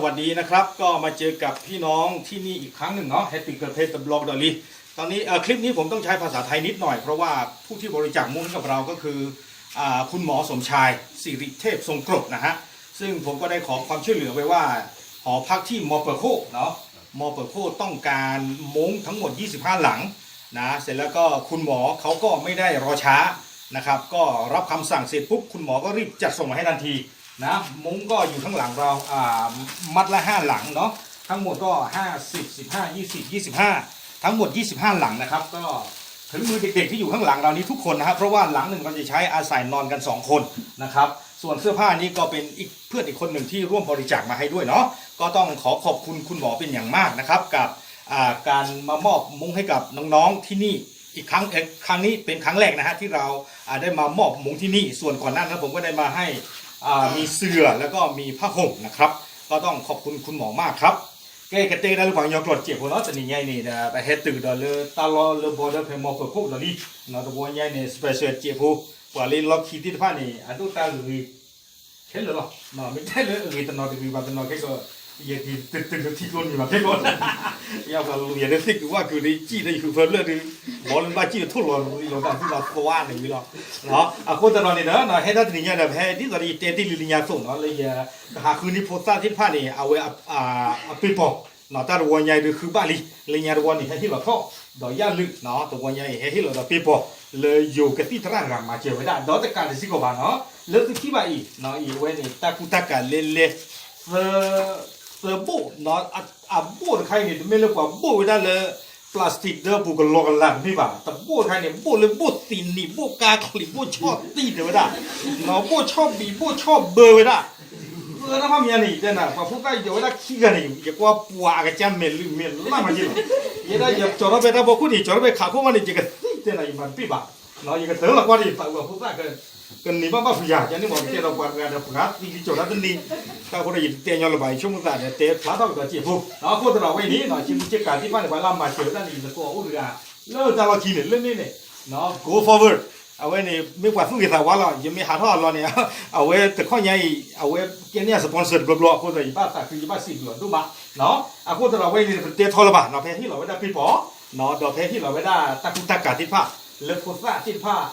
สวัสดีนะครับ ก็มาเจอกับพี่น้องที่นี่อีกครั้งหนึ่งเนาะ แฮะ ติดกับเพจ The Block ดอลลี่ ตอนนี้ เอ่อ คลิปนี้ผมต้องใช้ภาษาไทยนิดหน่อย เพราะว่าผู้ที่บริจาคมุ้งให้กับเราก็คือ อ่า คุณหมอสมชาย สิริเทพทรงกรดนะฮะ ซึ่งผมก็ได้ขอความช่วยเหลือไปว่า หอพักที่มอเปิดโคกเนาะ มอเปิดโคกต้องการมุ้งทั้งหมด ยี่สิบห้า หลังนะ เสร็จแล้วก็คุณหมอเขาก็ไม่ได้รอช้านะครับ ก็รับคำสั่งเสร็จปุ๊บ คุณหมอก็รีบจัดส่งมาให้ทันทีนะ มุ้งก็อยู่ข้างหลังเรา อ่า มัดละ ห้า หลังเนาะ ทั้งหมดก็ ห้าสิบ สิบห้า ยี่สิบ ยี่สิบห้า ทั้งหมด ยี่สิบห้า หลังนะครับ ก็ถึงมือเด็กๆที่อยู่ข้างหลังเรานี้ทุกคนนะครับ เพราะว่าหลังหนึ่งเราจะใช้อาศัยนอนกันสองคนนะครับ ส่วนเสื้อผ้านี้ก็เป็นอีกเพื่อนอีกคนหนึ่งที่ร่วมบริจาคมาให้ด้วยเนาะ ก็ต้องขอขอบคุณคุณหมอเป็นอย่างมากนะครับ กับ อ่า การมามอบมุ้งให้กับน้องๆที่นี่อีกครั้ง เอ่อ ครั้งนี้เป็นครั้งแรกนะฮะที่เรา อ่า ได้มามอบมุ้งที่นี่ ส่วนก่อนหน้านั้นผมก็ได้มาให้ อ่า มีเสื่อแล้วก็มีผ้าห่มนะครับ ก็ต้องขอบคุณคุณหมอมากครับ ကဲ ကတဲဒၣ်လၢပှၤကညီကျိာ်တစဲးဖိနီၤ တနံၤညါအံၤန့ၣ်ဒီး ပဟဲတုၤကဒီးလၢတၢ်လီၢ်လၢ border ဖဲမီၢ်ပၢၤခိၣ်ဒီးလံ နီၤ တဝီညါအံၤန့ၣ် special တစဲးဖိ ပှၤလၢလီၢ်ခံသ့ၣ်တဖၣ်န့ၣ် အဒိၣ်တၢ်ဂ့ၤ ခဲလၢာ်လီၤ မ့ၢ်တဲလၢအဂ့ၤတနီၤတဂ့ၤဘၣ်တနီၤခဲကီး ယကတုၤလၢထံကျိနံၤဘၣ်ခဲကီး ယပှၤလူၤယၤဒၢသ့ၣ်ကဝၣ်ကုာ်ဒၣ် စံၣ်ဒီးယဃုဖၢဖျၢၣ်ဒုး ဘီလၢဘၣ်စံၣ်ထိၣ်လီၤလီၤတၢ်သူၣ်လီၤသွါန့ၣ်ဝံၤလီၤ အဃိသတးဒီးန့ၣ်ဒီး ဟဲဒၣ်တနံၤညါဒီး ဖဲဒ်သိးဒီးယတဲတ့ၢ်လံလၢညါအသိးနီၤ လၢယကဟးဃုန့ၢ်ဖိသၣ်သ့ၣ်တဖၣ်န့ၣ် အဝဲအပ့ၤပီၤ နီၤ တၢ်တဝီညါအံၤဒုးဃုဘၣ်လံ လၢညါတဝီန့ၣ် ဟဲဟ့ၣ်လီၤထီၣ် ဒီးယၣ်လုာ်နီၤ တဝီညါအံၤ ဟဲဟ့ၣ်လီၤဒီးပ့ၤပီၤ လၢယိၤကသံၣ်သရၣ်တဂၤမၤစၢၤဝဲဒၣ် ဒီးတကးတစ့ၢ်ကီးဘၣ်နီၤ လၢသုထံၣ်ဘၣ်အံၤ အံၤအဝဲန့ၣ် တၢ်ကူတၢ်ကၤလဲလဲ သၢဘိၣ်နီၤ အဘိၣ်တခါအံၤန့ၣ် တမ့ၢ်လၢပှၤဘိၣ်ဝဲဒၣ်လၢ plastic ဒၢပူၤကလီကလီတမ့ၢ်ဘၣ် တဘိၣ်တခါအံၤန့ၣ် ဘိၣ်လၢဘိၣ်သံးနံၤ ဘိၣ်ကါချံး ဘိၣ်ဆီၣ်သံးတဲဝဲဒၣ် ဘိၣ်ဆီၣ်ဘံး ဘိၣ်ဆီၣ်ဘၢဝဲဒၣ် သၢတၢ်ဖၣ်မံၤန့ၣ် ယတဲနၤ ပှၤဖိသၣ်ယီၤဝဲဒၣ်ခံဂၤန့ၣ် ယကွၢ်ပှၤအကစၢ်မဲာ်လုၢ်မဲာ်လၢ်မၤက့ၤလီၤ ယဲဒၣ်ယကၠီၤထီၣ်ဖဲတၢ်ဖီခိၣ်န့ၣ် ကၠီၤထီၣ်ဖဲခးခိၣ်မးန့ၣ် ယကသံၣ်တဲနၤ ယမၤတပ့ၢ်ဘၣ် ယကတၢၢ်လီၤကွၢ်ဒီးယသးဝံၤအဖိသၣ် ကန့ၢ်ဘၣ်ဘၣ်ဖုးယၤ ယန့ၣ်မ့ၢ်ကတဲဒီးပှၤတဂၤဒီးပှၤသံလံကၠီၤတၢ်တန့ၢ် တၢ်အဃိဒီးယတတဲညီလၢၤဘၣ် ယဆိကမိၣ်သးဒီးတဲဖျါထီၣ်ကဒီးစဲးဖိ အဃိသတးဒီးဝဲအံၤန့ၣ် ဆံးမူစ့ၢ်ကၤသ့ၣ်တဖၣ်န့ၣ် ပှၤလၢအမၤစၢၤဝဲဒၣ်န့ၣ် ယသကိးအိၣ်တဂၤ လၢတၢ်လီၢ်ခံန့ၣ် လၢန့ၣ်န့ၣ် go forward အဝဲန့ၣ် မ့ၢ်ပှၤသူၣ်ဂ့ၤသးဝါလီၤ ယမ့ၢ်ဟးထီၣ်အလီၢ်န့ၣ် အဝဲတခီညါအံၤ အဝဲကဲန့ၢ်အ sponsor တဘျီဘျီ အဃိသတး ယဘၣ်သးခု ယဘၣ်စံးဘျုးအီၤဒိၣ်မး အဃိသတးဒီးဝဲအံၤန့ၣ် ပတဲထီလၢၤဘၣ်နီၤ ဖဲဟ့ၣ်လီၤဝဲဒၣ်ပ့ၤပီၤ ဒီးဖဲဟ့ၣ်လီၤဝဲဒၣ်တၢ်ကူတၢ်ကၤသ့ၣ်တဖၣ် လၢဖိသၣ်သ့ၣ်တဖၣ်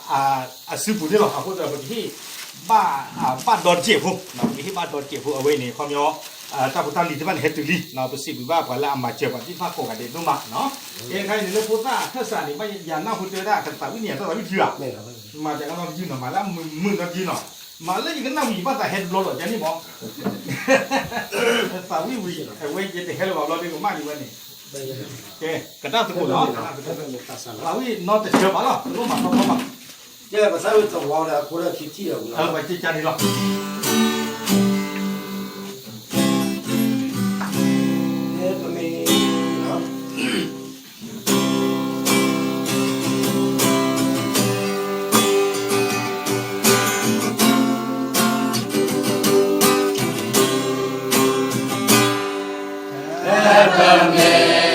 အစုပူၤန့ၣ်လီၤ အဃိသတးဒီးပကဟ့ၣ် ဘၣ် ဘၣ်ဒီတစဲးဖိ ပကဟ့ၣ်ဘၣ်ဒီတစဲးဖိ အဝဲန့ၣ် ခီပညီ တၢ်ဖိတၢ်လံၤသ့ၣ်တဖၣ်န့ၣ် ဟဲတုၤလံ ပစံးဘျုးဘၣ်ပှၤလၢအမၤစၢၤပှၤသ့ၣ်တဖၣ်ကိးဂၤဒဲးဒိၣ်မး ကဲခါအံၤန့ၣ် လၢဖိသၣ်ခၢၣ်စးန့ၣ် ဘၣ်ယၤနၢ်ဟူတဲဝဲဒၣ် ကသးဝံၣ်န့ၣ် အတၢ်သးဝံၣ်တယုၢ်ဧါ မၤတၢ်ကနီတယုၢ်နီၤ မၤလၢအမုာ်မုာ်နီတယုၢ်နီၤ မၤလၢယကနၣ်ဝံၤယဘၣ်သးဟဲတဘျီဒီး ယၤန့ၣ်မ့ၢ် သးဝံၣ်ဝံၤ အဝဲယတဟဲလၢၤဘၣ်ဘျီဒီးကမၣ်ဒံးဝဲန့ၣ် ကဲ ကတၢၢ်သကိးလီၤ သးဝံၣ်နီတစၢၤဘၣ်လီၤ တလိၣ်မၤထီၣ်ထီၣ်ဘၣ် ကဲ ပသးဝံၣ်တဝီဒီး အဃိဒီး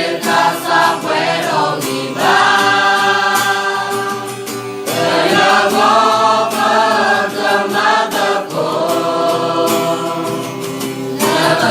ခံထံၣ်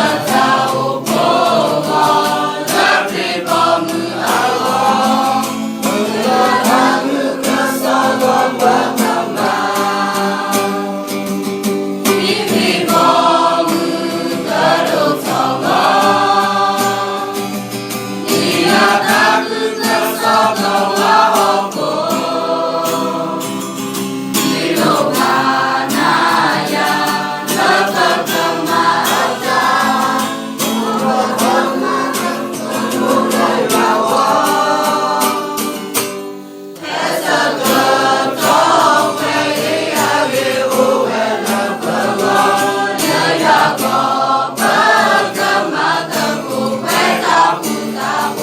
ဒီးဝံၤလီၤ ပှၤက့ကါန့ၣ်လီၤ ပမ့ၢ် ကဲ တၢ်ဘျုးဒိၣ်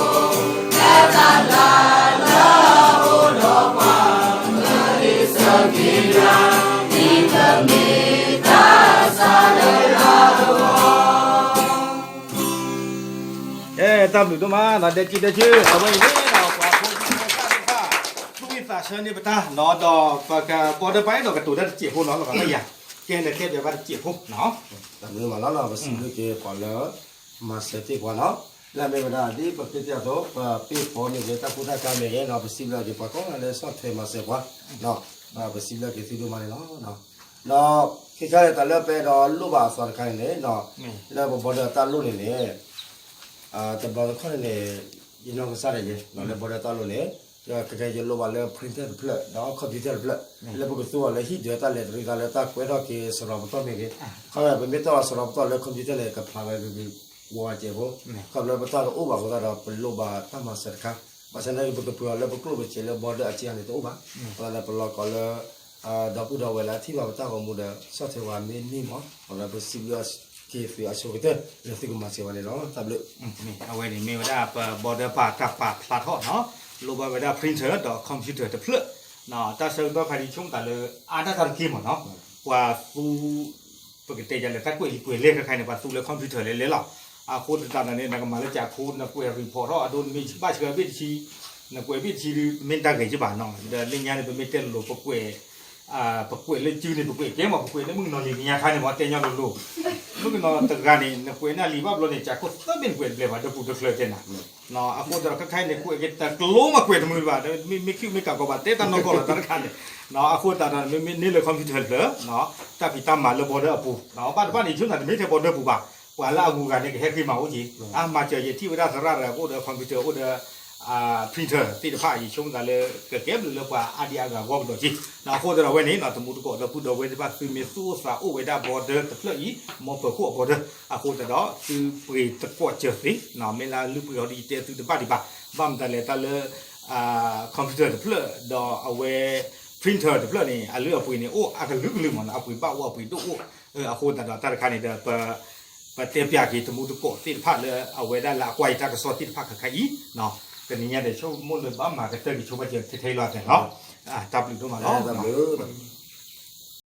မးနီၤ ဒဲကံဒဲကၢ အဝဲအံၤန့ၣ်နီၤ ပှၤဖိသၣ်သးဝံၣ်သးဆၢန့ၢ်ပတၢ်နီၤ ဒီးပကဘီဒၢပာ်အဲၣ်ဒိးကတိၤတၢ်တစဲးဖိနီၤ လီၤဂာ်လၢယၤ ကဲလဲၤကဲပျးဘၣ်တစဲးဖိနီၤ တၢ်ဘျုးမးလီၤနီၤ ပစံးဘျုးက့ၤပှၤလၢ မၤစၢၤတ့ၢ်ပှၤနီၤ, လၢအမ့ၢ်ဝဲဒၣ်ဒ်ပသ့ၣ်ညါအသိး ပပ့ၢ်ဖီမ့ၢ်ဂ့ၤ တၢ်ကူတၢ်ကၤမ့ၢ်ဂ့ၤနီၤ ပစံးဘျုးက့ၤပှၤကိးဂၤလၢဆီၣ်ထွဲမၤစၢၤပှၤ, ပစံးဘျုးက့ၤသုဒိၣ်မးန့ၣ်လီၤ. ဒီးခဲခါန့ၣ် တၢ်လၢပအဲၣ်ဒိးလိၣ်ဘၣ်အသီတခါန့ၣ်န့ၣ်, လၢပ border တၢ်လိၣ်န့ၣ်န့ၣ် တဘျီတခီၣ်န့ၣ်န့ၣ် ယနီၢ်ကစၢ်ဒၣ်ယဲ လၢ border တၢ်လိၣ်န့ၣ်, ကဲကဲယလိၣ်ဘၣ်လၢ printer တဖျၢၣ် ဒီး computer တဖျၢၣ်, လၢပကသူအီၤလၢဟံၣ်ဒုးတၢ်လဲၤတရံးသးလၢတၢ်ကွဲးထီၣ်က့ၤစရီပတီၢ်မ့ၢ်ဂ့ၤ, ခီဖျိပမ့ၢ်တီၢ်လီၤစရီပတီၢ်လၢ computer န့ၣ် ကဖျါဝဲဂ့ၤဂ့ၤဝါဝါကဲးဖိ, ခီဖျိပတၢ်တအိၣ်ဘၣ်အဃိသတးဒီး ပလိၣ်ဘၣ်တၢ်မၤစၢၤတခါ, ဘၣ်ဆၣ်သနာ်က့ ပကပှ့ၤအီၤလၢပကျိၣ်ပစဲးလၢ border အစ့န့ၣ်တအိၣ်ဘၣ်, အဃိသတးဒီးပလီၤကီးလၢ ဒီပုၢ်ဒီဝဲၢ်လၢအထံၣ်ဘၣ်ပတၢ်ဂီၤမူဒီး ဆီၣ်ထွဲဝဲမ့ၢ်န့ၢ်မး, ဒီးပစံးဘျုးက့ၤသုအဆိကတၢၢ် လၢသုကမၤစၢၤဝဲန့ၣ်လီၤ. တၢ်ဘျုး အဝဲန့ၣ်မ့ၢ်ဝဲဒၣ်ပ border ပၢ်တၢ်ပာ်ဖျါထီၣ်နီၤ, လိၣ်ဘၣ်ဝဲဒၣ် printer ဒီး computer တဖျၢၣ်, တၢ်ဆၢကတီၢ်ခါဒ်ဆိကမိၣ်သးလၢ အါဒၣ်တၢ်တက့ၢ်မးနီၤ, ပှၤသူ ပကတဲယၤလၢတၢ်ကွဲးလံာ်ကွဲးလဲၢ်ခဲခါန့ၣ် ပှၤသူလၢ computer လဲၤလဲၤလီၤ. အဃိသတးဒီးန့ၣ် နကမၤလၢကးခိ နကွဲး report ထီၣ်အဒိ နမ့ၢ်ဘၣ်ဆှၢဘ့ၣ်တဆံ, နကွဲးဘ့ၣ်တဆံဒုး မ့ၢ်တၢ်ဂ့ၤက့ဘၣ်နီၤ, ဒီးလၢညါန့ၣ် ပမ့ၢ်တဲလိၤလိၤ ပကွဲး ပကွဲးလၢစုန့ၣ် ပကွဲးကဲမး ပကွဲးလၢမုၣ်ကနီၤလံာ်ညါခါန့ၣ်မး တဲညီလိၤလိၤ, မုၣ်ကနီၤတဂၤန့ၣ် နကွဲးန့ၢ်လံာ်ဘၣ်ဘျီန့ၣ် ကးခိသၢဘ့ၣ်နကွဲးတဘျဲၣ်ဘၣ် ဒီပူၤတချၢကဲနၤ, အဃိသတးဒီးခဲခါအံၤန့ၣ် ကွဲးက့ၤတကျိၤမးကွဲးတမုာ်ဘၣ် မ့ၢ်ခုၣ်မ့ၢ်ကးကီးဘၣ် တဲတၢ်နီၢ်ကီၢ်လီၤတၢ်တခါန့ၣ်, အဃိသတးဒီး မ့မ့ၢ်န့ၢ်လၢ computer တဖျၢၣ် တၢ်ဖံးတၢ်မၤလၢ border အပူၤ, ဘၣ်တဘၣ်န့ၣ် ဆိကမိၣ်သးတမ့ၢ်ထဲ border ပူၤဘၣ်, ပှၤလၢအဂုၤအဂၤန့ၣ် ကဟဲဃ့မၤအိၣ်က့ၤ, အါမၤစၢၤယထံၣ်ဝဲဒၣ်သရၣ်ဒီး ကအိၣ်ဒီး computer အိၣ်ဒီး printer သ့ၣ်တဖၣ် ယဆိကမိၣ်သးလၢ ကကဲဘျုးလၢပှၤအါဒံအါဂၤဂီၢ်ကဒီးက့, အဃိသတးဒီးဝဲန့ၣ် တမူတကိးဒီပုၢ်ဒီဝဲၢ်သ့ၣ်တဖၣ် သုမ့ၢ်သူၣ်အိၣ်သးအိၣ်ဝဲဒၣ် border တဖျၢၣ်အံၤ မ်ပၢၤခိၣ်အ border အဃိသတးဒီး သုပှ့ၤသကိးစၢၤသ့, မ့ၢ်လၢလုၢ်ပှ့ၤအီၤဒီး ယတဲသုတဘၣ်ဒံးဘၣ်, ဘၣ်မတၤလဲၣ်တၢ်လၢ computer တဖျၢၣ် ဒီးအဝဲ printer တဖျၢၣ်န့ၣ် အလုၢ်အပှ့ၤန့ၣ် အိၣ်အကလုာ်ကလုာ်မးနီၤ, အပှ့ၤဘၣ်အိၣ်အပှ့ၤဒိၣ်အိၣ်, အဃိသတးဒီးတၢ်တခါန့ၣ်ဒီး ပတဲပၠးက့ၤတမူတကိးသ့ၣ်တဖၣ်လၢအဝဲဒၣ်လၢအကွၢ်ယတၢ်ကစီၣ်သ့ၣ်တဖၣ်ခဲခါအံၤ, တနံၤညါဒီးဆိကမိၣ်လၢဘၣ်မၤကတၢၢ်က့ၤဆိပာ်စၢၤထဲထဲအံၤလီၤသဲးလီၤ, တၢ်ဘျုးဒိၣ်မးလီၤ.